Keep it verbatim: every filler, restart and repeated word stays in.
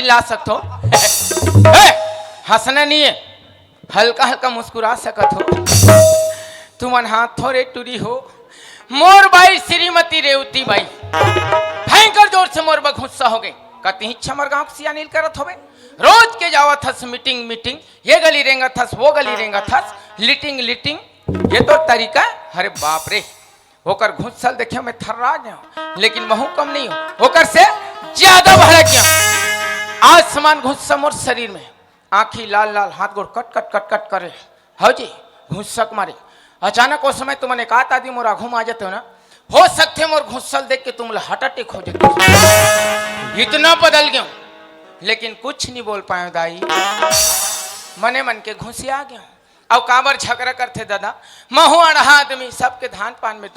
ला सकथो। हे, हंसना नहीं है, हल्का हल्का मुस्कुरा सकत हो। तुमन हाथ थोरे टूरी हो। मोर बाई श्रीमती रेवती बाई, भयंकर जोर से मोर बर गुस्सा हो गई। कति इच्छा मोर गांव के सियानील करत होवे। रोज के जावत हस मीटिंग मीटिंग, ये गली रेंगत हस, वो गली रेंगत हस, लिटिंग लिटिंग, ये तो तरीका। अरे बाप रे, ओकर घुस्सल देखे मैं थर्रा गया, लेकिन महू कम नहीं हो, ओकर से ज्यादा भड़क गया। आसमान घुस्सा मोर शरीर में, आंखी लाल लाल, हाथ गोड़ कट कट कट कट करे। हव जी, घुस्सक मारे। अचानक ओ समय तुमन एकात आदमी मोर आघू में आ जाते हो ना, हो सकथे मोर घुस्सल देख के तुम ला हार्ट अटैक हो जाते। इतना बदल गया, लेकिन कुछ नहीं बोल पाए दाई, मने मन के घुसिया गया। अब काबर झगड़ा करथे दादा, महू अड़हा आदमी, सबके धान पान में